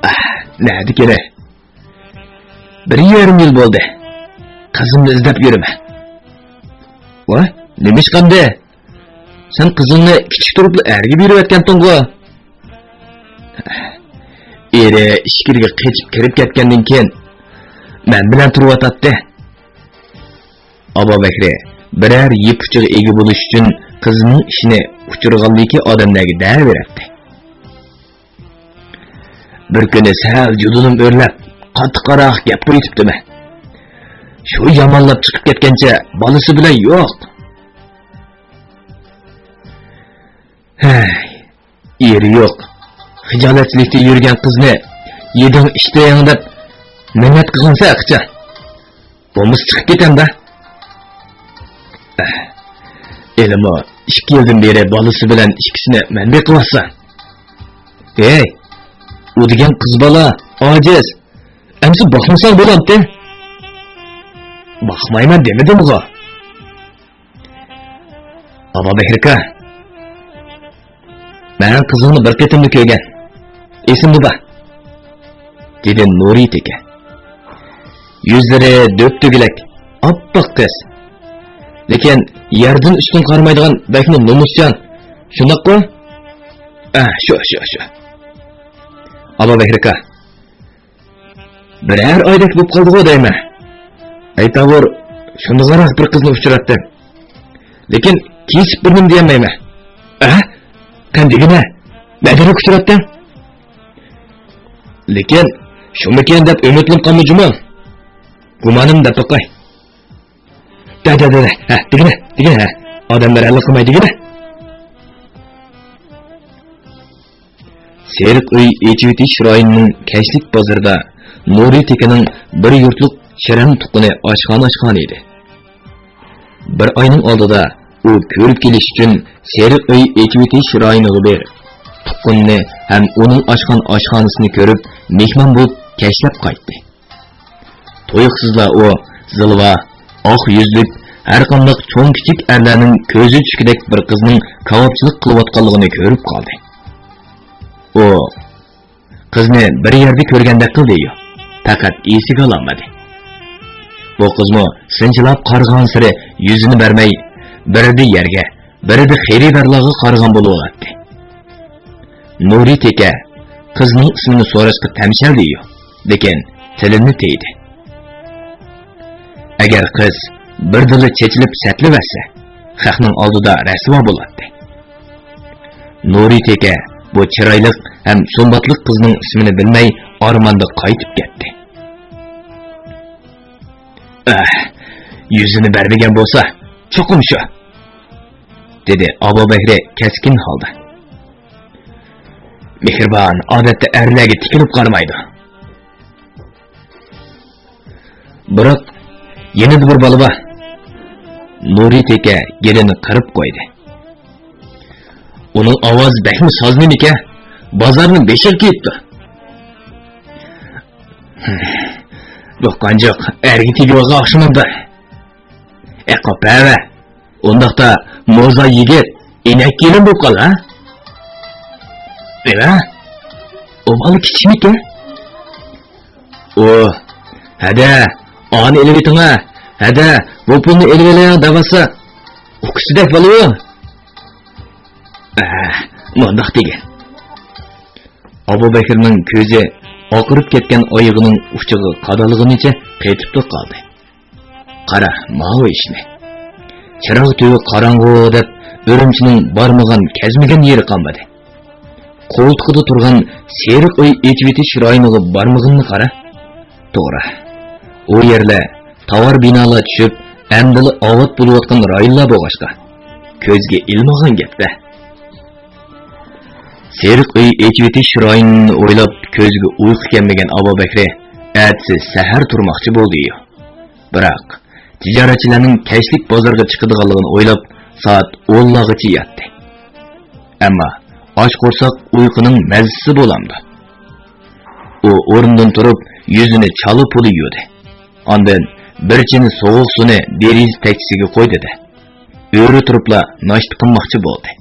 ئاھ، نەدىكىنى؟ بىر يېرىم يىل بولدى. قىزىمنى ئىزدەپ يۈرىمەن. ۋاي، نېمە ئىش قاندى؟ سەن قىزىڭنى كىچىك تۇرۇپلا ئەرگە بېرىۋەتكەنتىڭغۇ؟ ئېرى ئىچكىرىگە قېچىپ كىرىپ كەتكەندىن كېيىن، مەن بىلەن تۇرۇۋاتاتتى. ئابابەكرى بىرەر يىپ ئۇچىغا ئىگە بولۇش ئۈچۈن قىزىنىڭ ئىشىنى ئۇچرىغانلىكى ئادەملەرگە دەۋېرەتتى. بىر كۈنى سەل جۇدۇنۇم ئۆرلەپ، قاتتىقراق گەپ قىلىۋېتىپتىمەن. شۇ يامانلاپ چىقىپ كەتكەنچە بالىسى بىلەن يوق. ھەي، ئېرى يوق، خىجالەتچىلىكتە يۈرگەن قىزنى يېدىڭ ئىچتىڭ دەپ مىننەت قىلغانسەن ئاقچا. بولمىسا چىقىپ كېتەمدە. ئەھ، ئېلىمۇ ئىككى يىلدىن بېرى بالىسى بىلەن ئىككىسىنى مەن بېقىۋاتسام. ھەي، ئۇ دېگەن قىز بالا، ئاجىز. ئەمسە باقمىساڭ بولامتى؟ باقمايمەن دېمىدىمغۇ؟ ئابابەكرى ئاكا، مەن قىزىڭنى بىر قېتىملا كۆرگەن. ئېسىمدە بار، دېدى نۇرى تېكە. يۈزلىرى دۆپدۆگىلەك، ئاپئاق قىز. لېكىن يەردىن ئۈستۈن قارىمايدىغان بەكمۇ نومۇسچان. شۇنداققۇ؟ ئە، شۇ، شۇ، شۇ. ئابابەكرى ئاكا، بىرەر ئايدەك بولۇپ قالدىغۇ دەيمەن. ئەيتاۋۇر، شۇنداقراق بىر قىزنى ئۇچراتتىم. لېكىن كېسىپ بىر نېمە دېيەلمەيمەن. ئە؟ قېنى دېگىنە، نەدىن ئۇچراتتىڭ؟ لېكىن شۇمىكىن دەپ ئۈمىدلىنىپ قالما جۇمۇ. گۇمانىم دەپ باقاي. دە، دە، دە، دە. ھە، دېگىنە، دېگىنە، ھە. ئادەملەر ھەلقىماي دېگىنە. سېرىق ئۆي ئېچىۋېتىش رايونىنىڭ كەچلىك بازىرىدا نۇرى تېكىنىڭ بىر يۇرتلۇق چىرەڭ تۇغقىنى ئاشخانا ئاچقانىدى. بىر ئاينىڭ ئالدىدا ئۇ كۆرۈپ كېلىش ئۈچۈن سېرىق ئۆي ئېچىۋېتىش رايونىغا بېرىپ، تۇغقىنىنى ھەم ئۇنىڭ ئاچقان ئاشخانىسىنى كۆرۈپ، مېھمان بولۇپ كەچلەپ قايتتى. تۇيۇقسىزلا ئۇ زىلۋا، ئاق يۈزلۈك، ھەرقانداق چوڭ-كىچىك ئەرلەرنىڭ كۆزى چۈشكۈدەك بىر قىزنىڭ كاۋاپچىلىق قىلىۋاتقانلىقىنى كۆرۈپ قالدى. ئۇ قىزنى بىر يەردە كۆرگەندەك قىلدى-يۇ، پەقەت ئېسىگە ئالالمىدى. بۇ قىزمۇ سىنچىلاپ قارىغانسېرى يۈزىنى بەرمەي، بىردە يەرگە، بىردە خېرىدارلارغا قارىغان بولۇۋالاتتى. نۇرى تېكە قىزنىڭ ئىسمىنى سوراشقا تەمشەلدى-يۇ، لېكىن تىلىنى تىيدى. ئەگەر قىز بىردىنلا چېچىلىپ سەتلىۋەتسە، خەقنىڭ ئالدىدا رەسۋا بولاتتى. نۇرى تېكە بۇ چىرايلىق ھەم سۇمباتلىق قىزنىڭ ئىسمىنى بىلمەي ئارماندا قايتىپ كەتتى. ئەھ، يۈزىنى بەرمىگەن بولسا، چوقۇم شۇ، دېدى ئابابەكرى كەسكىن ھالدا. مېھرىبان ئادەتتە ئەرلەرگە تىكىلىپ قارىمايدۇ. بىراق، يەنە بىر بالا بار. نۇرى تېكە گېلىنى قىرىپ قويدى. ئۇنىڭ ئاۋازى بەكمۇ ساز نېمىكەن؟ بازارنىڭ بېشىغا كېتىپتۇ. بۇ قانجۇق ئەرگە تېگىۋالغان ئوخشىمامدۇ؟ ئە، قاپەۋە. ئۇنداقتا موزا يىگىت ئىنەك كېلىن بولۇپ قال، ھە؟ نېمە؟ ئۇ بالا كىچىكمىكەن؟ ئۇ، ھەدە، ئانى ئېلىۋېتىڭە، ھەدە، بۇ پۇلنى ئېلىۋېلىڭ دەۋاتسا، ئۇكىسىدەك بالىۋۇ. ئە، مۇنداق دېگىن. ئابۇبەكرىنىڭ كۆزى ئاقىرىپ كەتكەن ئايىغىنىڭ ئۇچىغا قادالغىنىچە قېتىپلا قالدى. «قارا، ماۋۇ ئىشنى! چىراغ تۈۋى قاراڭغۇ دەپ، ئۈرۈمچىنىڭ بارمىغان، كەزمىگەن يېرى قالمىدى. قولتۇقىدا تۇرغان سېرىق ئۆي ئېچىۋېتىش رايونىغا بارمىغىنىنى قارا. توغرا، ئۇ يەرلەر تاۋار بىنالار چۈشۈپ، ئەمدىلا ئاۋات بولۇۋاتقان رايونلار بولغاچقا، كۆزگە ئىلمىغان گەپ-دە.» سېرىق ئۆي ئېچىۋېتىش رايونىنى ئويلاپ، كۆزىگە ئۇيقۇ كەلمىگەن ئابۇبەكرى ئەتىسى سەھەر تۇرماقچى بولدى-يۇ. بىراق، تىجارەتچىلەرنىڭ كەچلىك بازارغا چىقىدىغانلىقىنى ئويلاپ، سائەت ئونلارغىچە ياتتى. ئەمما ئاچ قورساق ئۇيقۇنىڭ مەززىسى بولامدۇ؟ ئۇ ئورنىدىن تۇرۇپ، يۈزىنى چالا پۇلا يۇدى. ئاندىن بىر چىنە سوغۇق سۇنى دېرىزە تەكچىسىگە قويدى-دە، ئۆرە تۇرۇپلا ناشتا قىلماقچى بولدى.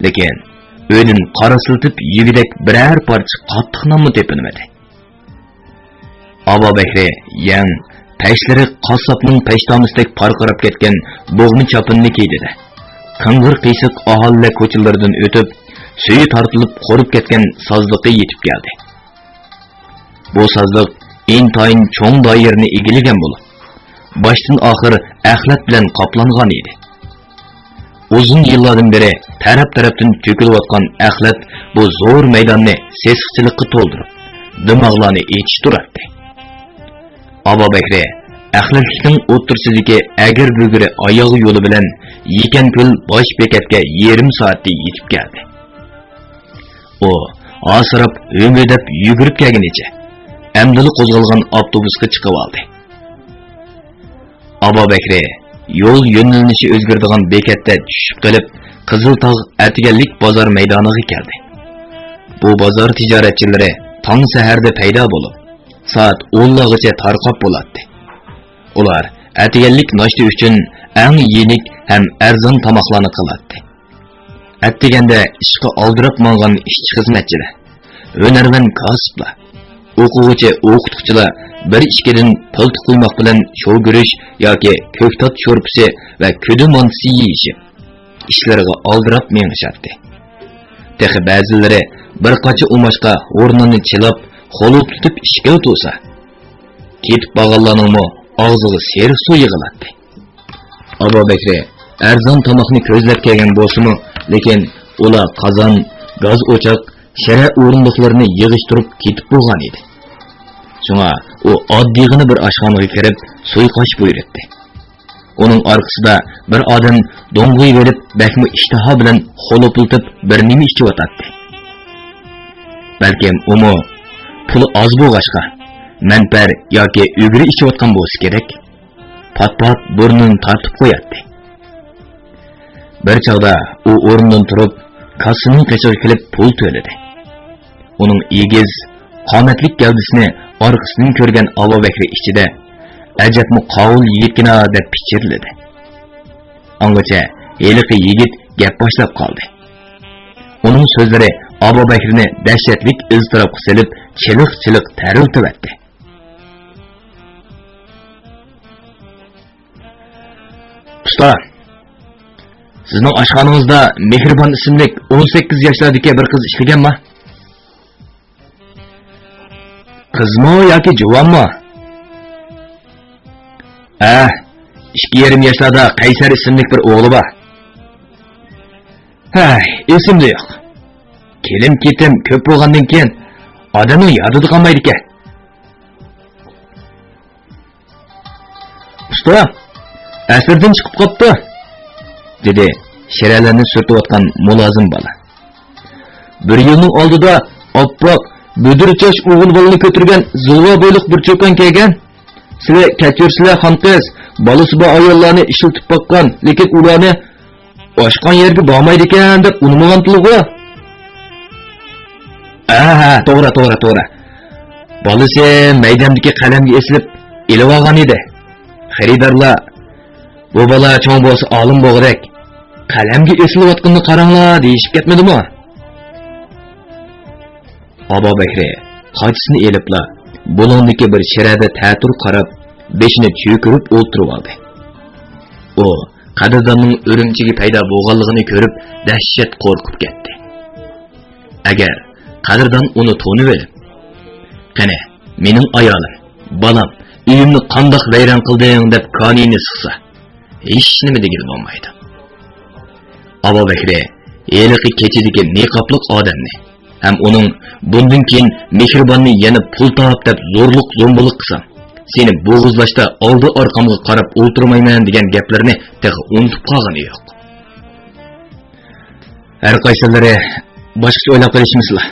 لېكىن ئۆيدىن قاراسلىتىپ يېگۈدەك بىرەر پارچە قاتتىق نانمۇ تېپىلمىدى. ئابۇبەكرى يەڭ، پەشلىرى قاسساپنىڭ پەشتامىسىدەك پارقىراپ كەتكەن بوغما چاپىنىنى كىيدى-دە، قىڭغىر-قىيسىق ئاھالىلەر كوچىلىرىدىن ئۆتۈپ، سۈيى تارتىلىپ قۇرۇپ كەتكەن سازلىققا يېتىپ كەلدى. بۇ سازلىق ئىنتايىن چوڭ دائىرىنى ئىگىلىگەن بولۇپ، باشتىن ئاخىر ئەخلەت بىلەن قاپلانغان ئىدى. ئۇزۇن يىللاردىن بېرى تەرەپ-تەرەپتىن تۆكۈلۈۋاتقان ئەخلەت بۇ زور مەيداننى سېسىقچىلىققا تولدۇرۇپ، دىماغلارنى ئېچىشتۇراتتى. ئابۇبەكرى ئەخلەتلىكنىڭ ئوتتۇرىسىدىكى ئەگرى-بۈگرى ئاياغ يولى بىلەن يېكەنكۆل باش بېكەتكە يېرىم سائەتتە يېتىپ كەلدى. ئۇ ھاسىراپ، ھۆمۈدەپ يۈگۈرۈپ كەلگىنىچە، ئەمدىلا قوزغالغان ئاپتوبۇسقا چىقىۋالدى. ئابۇبەكرى يول يۆنىلىشى ئۆزگىرىدىغان بېكەتتە چۈشۈپ قېلىپ، قىزىلتاغ ئەتىگەنلىك بازار مەيدانىغا كەلدى. بۇ بازار تىجارەتچىلىرى تاڭ سەھەردە پەيدا بولۇپ، سائەت ئونلارغىچە تارقاپ بولاتتى. ئۇلار ئەتىگەنلىك ناشتا ئۈچۈن ئەڭ يېنىك ھەم ئەرزان تاماقلارنى قىلاتتى. ئەتىگەندە ئىشقا ئالدىراپ ماڭغان ئىشچى-خىزمەتچىلەر، ھۈنەرۋەن كاسىپلار، ئوقۇغۇچى-ئوقۇتقۇچىلار بىر-ئىككىدىن پىلتە قۇيماق بىلەن شوۋىگۈرۈچ ياكى كۆكتات شورپىسى ۋە كۈدە مانتىسى يېيىشىپ، ئىشلىرىغا ئالدىراپ مېڭىشاتتى. تېخى بەزىلىرى بىر قاچا ئۇماچقا ھورنىنى چىلاپ، خولۇپلىتىپ ئىچكىلى تۇرسا، كېتىپ بارغانلارنىڭمۇ ئاغزىغا سېرىق سۇ يىغىلاتتى. ئابۇبەكرى ئەرزان تاماقنى كۆزلەپ كەلگەن بولسىمۇ، لېكىن ئۇلار قازان، گاز ئوچاق، شىرە ئورۇندۇقلىرىنى يىغىشتۇرۇپ كېتىپ بولغان ئىدى. شۇڭا ئۇ ئاددىيغىنا بىر ئاشخانىغا كىرىپ، سۇيقاش بۇيرۇتتى. ئۇنىڭ ئارقىسىدا بىر ئادەم دوڭغىيىۋېلىپ، بەكمۇ ئىشتىھا بىلەن خولۇپلىتىپ بىر نېمە ئىچىۋاتاتتى. بەلكىم ئۇمۇ پۇلى ئاز بولغاچقا، مەنپەر ياكى ئۈگرە ئىچىۋاتقان بولسا كېرەك. پات-پات بۇرنىنى تارتىپ قوياتتى. بىر چاغدا ئۇ ئورنىدىن تۇرۇپ، كاسسىنىڭ قېشىغا كېلىپ پۇل تۆلىدى. ئۇنىڭ ئېگىز، قامەتلىك گەۋدىسىنى ئارقىسىدىن كۆرگەن ئابۇبەكرى ئىچىدە، «ئەجەبمۇ قاۋۇل يىگىتكىنا» دەپ پىچىرلىدى. ئاڭغىچە ھېلىقى يىگىت گەپ باشلاپ قالدى. ئۇنىڭ سۆزلىرى ئابۇبەكرىنى دەھشەتلىك ئىزتىراپقا سېلىپ، چىلىق-چىلىق تەرلىتىۋەتتى. «ئۇستا، سىزنىڭ ئاشخانىڭىزدا مېھرىبان ئىسىملىك ئون سەككىز ياشلاردىكى بىر قىز ئىشلىگەنما؟» «قىزمۇ ياكى جۇۋانمۇ؟» «ھە، ئىككى يېرىم ياشلاردا قەيسەر ئىسىملىك بىر ئوغلى بار.» «ھەي، ئېسىمدە يوق. كېلىم-كېتىم كۆپ بولغاندىن كېيىن ئادەمنىڭ يادىدا قالمايدىكەن.» «ئۇستا، ئەسىردىن چىقىپ قاپتۇ!» دېدى شىرەلەرنى سۈرتۈۋاتقان مۇلازىم بالا. «بىر يىلنىڭ ئالدىدا ئاپئاق، بۈدۈر چاچ ئوغۇل بالىنى كۆتۈرگەن زىلۋا بويلۇق بىر چوكان كەلگەن. سىلەر كەچۈرسىلەر، خانقىز، بالىسى بار ئاياللارنى ئىشلىتىپ باققان، لېكىن ئۇلارنى ئاشقان يەرگە بارمايدىكەن دەپ ئۇنىمىغانتىلىغۇ؟» «ھە، ھە، توغرا، توغرا، توغرا. بالىسى مەيدەمدىكى قەلەمگە ئېسىلىپ ئېلىۋالغان ئىدى. خېرىدارلار، بۇ بالا چوڭ بولسا ئالىم بولغۇدەك. قەلەمگە ئېسىلىۋاتقىنىنى قاراڭلار» دېيىشىپ كەتمىدىمۇ؟ ئابابەكرى قاچىسىنى ئېلىپلا، بۇلۇڭدىكى بىر شىرەدە تەتۈر قاراپ، بېشىنى چۆكۈرۈپ ئولتۇرۇۋالدى. ئۇ قەدىرداننىڭ ئۈرۈمچىگە پەيدا بولغانلىقىنى كۆرۈپ، دەھشەت قورقۇپ كەتتى. ئەگەر قەدىردان ئۇنى تونۇۋېلىپ، «قېنى، مېنىڭ ئايالىم، بالام، ئۆيۈمنى قانداق ۋەيران قىلدىڭ؟» دەپ كانىيىنى سىقسا، ھېچنېمە دېگىلى بولمايدۇ. ئابابەكرى ھېلىقى كېچىدىكى نىقابلىق ئادەمنى ھەم ئۇنىڭ «بۇندىن كېيىن مېھرىباننى يەنە پۇل تاپ دەپ زورلۇق-زومبىلىق قىلساڭ، سېنى بوغۇزلاشتا ئالدى-ئارقامغا قاراپ ئولتۇرمايمەن» دېگەن گەپلىرىنى تېخى ئۇنتۇپ قالغىنى يوق. «ھەر قايسىلىرى باشقىچە ئويلاپ قېلىشمىسىلا؟»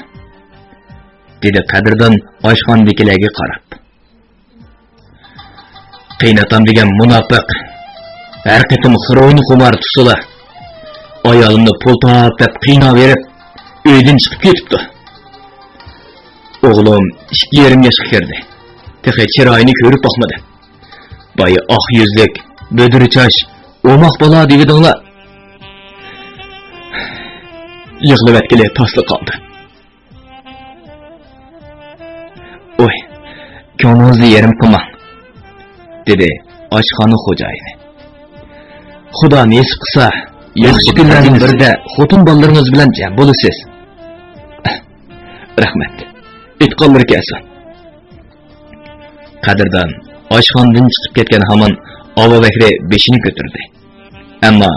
دېدى قەدىردان ئاشخانىدىكىلەرگە قاراپ. «قېيىنئاتام دېگەن مۇناپىق ھەر قېتىم خىروئىن خۇمار تۇتسىلا، ئايالىمنى پۇل تاپ دەپ قىيناۋېرىپ، ئۆيدىن چىقىپ كېتىپتۇ. ئوغلۇم ئىككى يېرىم ياشقا كىردى. تېخى چىرايىنى كۆرۈپ باقمىدىم. بايا ئاق يۈزلۈك، بۈدرە چاچ، ئوماق بالا دېۋىدىڭلار. يىغلىۋەتكىلى تاسلا قالدى.» «ئوي، كۆڭلىڭىزنى يېرىم قىلماڭ،» دېدى ئاشخانا خوجايىنى. «خۇدا نېسىپ قىلسا، ياخشى كۈنلەرنىڭ بىرىدە خوتۇن بالىلىرىڭىز بىلەن جەم بولىسىز.» «رەھمەت. ئېيتقانلىرى كەلسۇن.» قەدىردان ئاشخانىدىن چىقىپ كەتكەن ھامان ئابابەكرى بېشىنى كۆتۈردى. ئەمما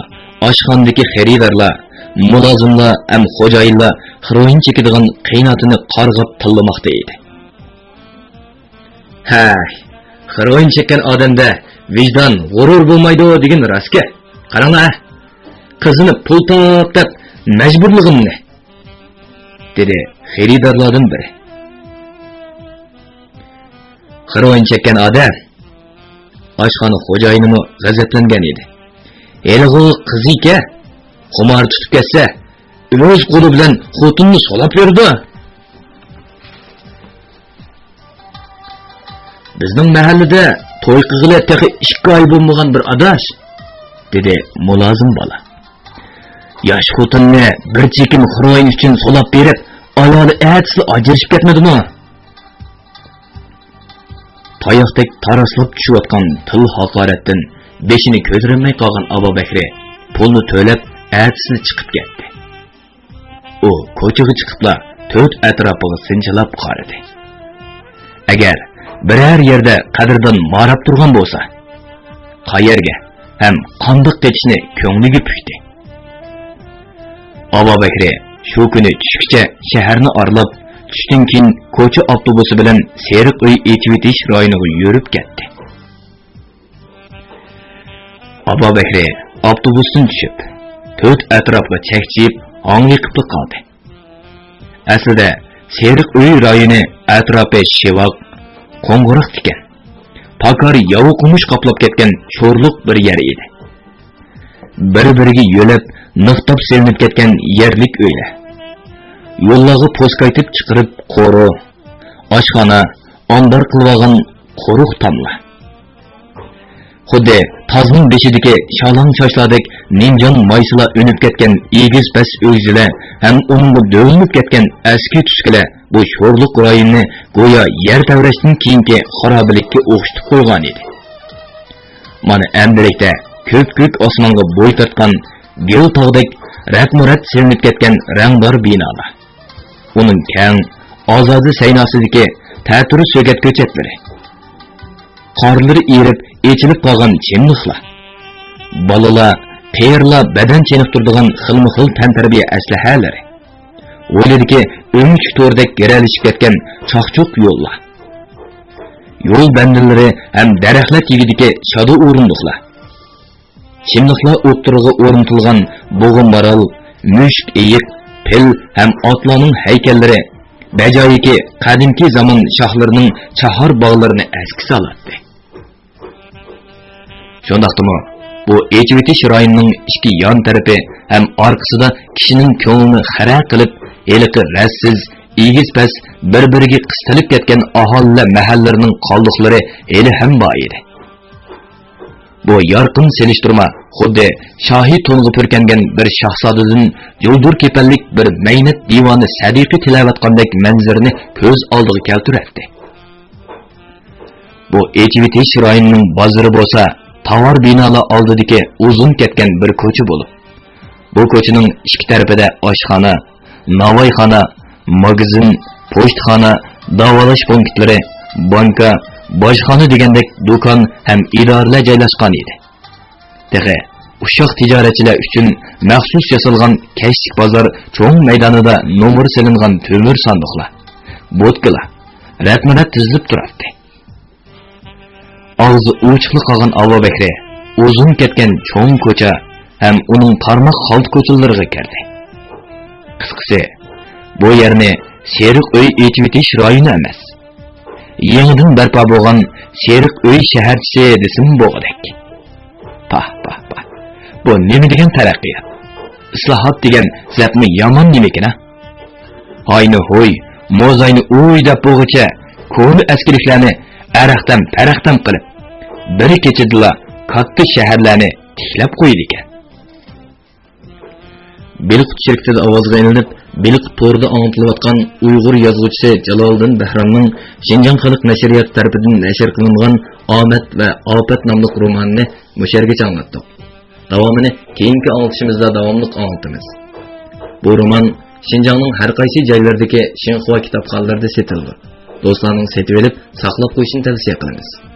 ئاشخانىدىكى خېرىدارلار، مۇلازىملار ھەم خوجايىنلار خىروئىن چېكىدىغان قېيىنئاتىنى قارغاپ تىللىماقتا ئىدى. «ھەي، خىروئىن چەككەن ئادەمدە ۋىجدان، غۇرۇر بولمايدۇ دېگەن راستكەن. قاراڭلار، قىزىنى پۇل تاپ دەپ مەجبۇرلىغىنىنى.» دېدى خېرىدارلاردىن بىرى. «خىروئىن چەككەن ئادەم.» ئاشخانا خوجايىنىمۇ غەزەپلەنگەن ئىدى. «ھېلىغۇ قىزىكەن، خۇمار تۇتۇپ كەتسە، ئۆز قولى بىلەن خوتۇنىنى سولاپ بېرىدۇ.» «بىزنىڭ مەھەللىدە توي قىلغىلى تېخى ئىككى ئاي بولمىغان بىر ئاداش،» دېدى مۇلازىم بالا. «ياش خوتۇننى بىر چېكىم خىروئىن ئۈچۈن سولاپ بېرىپ، ئايالى ئەتىسىلا ئاجرىشىپ كەتمىدىمۇ؟» تاياقتەك تاراسلاپ چۈشۈۋاتقان تىل ھاقارەتتىن بېشىنى كۆتۈرەلمەي قالغان ئابابەكرى پۇلنى تۆلەپ، ئەتىسىلا چىقىپ كەتتى. ئۇ كوچىغا چىقىپلا تۆت ئەتراپىغا سىنچىلاپ قارىدى. ئەگەر بىرەر يەردە قەدىردان ماراپ تۇرغان بولسا، قەيەرگە ھەم قانداق قېچىشنى كۆڭلىگە پۈكتى. ئابابەكرى شۇ كۈنى چۈشكىچە شەھەرنى ئارىلاپ، چۈشتىن كېيىن كوچا ئاپتوبۇسى بىلەن سېرىق ئۆي ئېچىۋېتىش رايونىغا يۈرۈپ كەتتى. ئابابەكرى ئاپتوبۇستىن چۈشۈپ، تۆت ئەتراپقا چەكچىيىپ، ھاڭ يېقىپلا قالدى. ئەسلىدە سېرىق ئۆي رايونى ئەتراپى شىۋاق، قوڭغۇراق ئىكەن. پاكار ياۋا قومۇش قاپلاپ كەتكەن شورلۇق بىر يەر ئىدى. بىر-بىرىگە يۆلەپ، نىقتاپ سېلىنىپ كەتكەن يەرلىك ئۆيلەر. يوللارغا پوسكايتىپ چىقىرىپ قورۇ، ئاشخانا، ئامبار قىلىۋالغان قۇرۇق تاملار. خۇددى تازنىڭ بېشىدىكى شالاڭ چاچلاردەك نىمجان مايسىلار ئۈنۈپ كەتكەن ئېگىز-پەس ئۆگزىلەر ھەم ئۇنىڭغا دۆۋىلىنىپ كەتكەن ئەسكى تۈسكىلەر بۇ شورلۇق رايونىنى گويا يەر تەۋرەشتىن كېيىنكى خارابىلىككە ئوخشىتىپ قويغانىدى. مانا ئەمدىلىكتە كۆپكۆك ئاسمانغا بوي تارتقان گىل تاغدەك رەتمۇ رەت سېلىنىپ كەتكەن رەڭدار بىنالار. ئۇنىڭ كەڭ، ئازادە سەيناسىدىكى تەتۈر سۆگەت كۆچەتلىرى. قارلىرى ئېرىپ، ئېچىلىپ قالغان چىملىقلار. بالىلار، قېرىلار بەدەن چېنىقتۇرىدىغان خىلمۇ خىل تەنتەربىيە ئەسلىھەلىرى. ھويلىدىكى ئۆمۈچۈك تورىدەك گىرەلىشىپ كەتكەن چاقچۇق يوللار. يول بەندىلىرى ھەم دەرەخلەر تېگىدىكى شادا ئورۇندۇقلار. چىملىقلار ئوتتۇرىغا ئورنىتىلغان بۇغا مارال، مۈشۈك ئېيىق، پىل ھەم ئاتلارنىڭ ھەيكەللىرى بەجايىكى قەدىمكى زامان شاھلىرىنىڭ چاھار باغلىرىنى ئەسكە سالاتتى. شۇنداقتىمۇ، بۇ ئېچىۋېتىش رايونىنىڭ ئىككى يان تەرىپى ھەم ئارقىسىدا كىشىنىڭ كۆڭلىنى خىرە قىلىپ، ھېلىقى رەتسىز، ئېگىز-پەس، بىر-بىرىگە قىستىلىپ كەتكەن ئاھالىلەر مەھەللىلىرىنىڭ قالدۇقلىرى ھېلىھەم بار ئىدى. بۇ يارقىن سېلىشتۇرما خۇددى شاھى تونغا پۈركەنگەن بىر شاھزادىدىن جۇلدۇر كېپەنلىك بىر مەينەت دىۋانى سەدىقە تىلەۋاتقاندەك مەنزىرىنى كۆز ئالدىغا كەلتۈرەتتى. بۇ ئېچىۋېتىش رايونىنىڭ بازىرى بولسا تاۋار بىنالار ئالدىدىكى ئۇزۇن كەتكەن بىر كوچا بولۇپ، بۇ كوچىنىڭ ئىككى تەرىپىدە ئاشخانا، ناۋايخانا، ماگىزىن، پوچتىخانا، داۋالاش پونكىتلىرى، بانكا، باجخانا دېگەندەك دۇكان ھەم ئىدارىلەر جايلاشقان ئىدى. تېخى ئۇششاق تىجارەتچىلەر ئۈچۈن مەخسۇس ياسالغان كەچلىك بازار چوڭ مەيدانىدا نومۇر سېلىنغان تۆمۈر ساندۇقلار، بوتكىلار رەتمۇرەت تىزىلىپ تۇراتتى. ئاغزى ئوچۇقلا قالغان ئاۋۇ بەكرى ئۇزۇن كەتكەن چوڭ كوچا ھەم ئۇنىڭ تارماق خالتا كوچىلىرىغا كىردى. قىسقىسى، بۇ يەرنى سېرىق ئۆي ئېچىۋېتىش رايونى ئەمەس، يېڭىدىن بەرپا بولغان سېرىق ئۆي شەھەرچىسى دېسىمۇ بولغۇدەك. پاھ، پاھ، پاھ. بۇ نېمە دېگەن تەرەققىيات؟ ئىسلاھات دېگەن زەپمۇ يامان نېمىكىن ھە؟ ھاينى ھوي، موزاينى ئۇي دەپ بولغۇچە كونا ئەسكىلىكلەرنى ئەرەقتەم پەرەقتەم قىلىپ، بىر كېچىدىلا كاتتا شەھەرلەرنى تىكلەپ قويىدىكەن. بېلىققۇت شىركىتىدە ئاۋازغا ئېلىنىپ، بېلىققۇت تورىدا ئاڭلىتىلىۋاتقان ئۇيغۇر يازغۇچىسى جالالىدىن بەھرامنىڭ شىنجاڭ خەلق نەشرىياتى تەرىپىدىن نەشر قىلىنغان ئامەت ۋە ئاپەت ناملىق رومانىنى مۇشۇ يەرگىچە ئاڭلاتتۇق. داۋامىنى كېيىنكى ئاڭلىتىشىمىزدا داۋاملىق ئاڭلىتىمىز. بۇ رومان شىنجاڭنىڭ ھەر قايسى جايلىرىدىكى شىنخۇا كىتابخانىلىرىدا سېتىلىدۇ. دوستلارنىڭ سېتىۋېلىپ ساقلاپ قويۇشىنى تەۋسىيە قىلىمىز.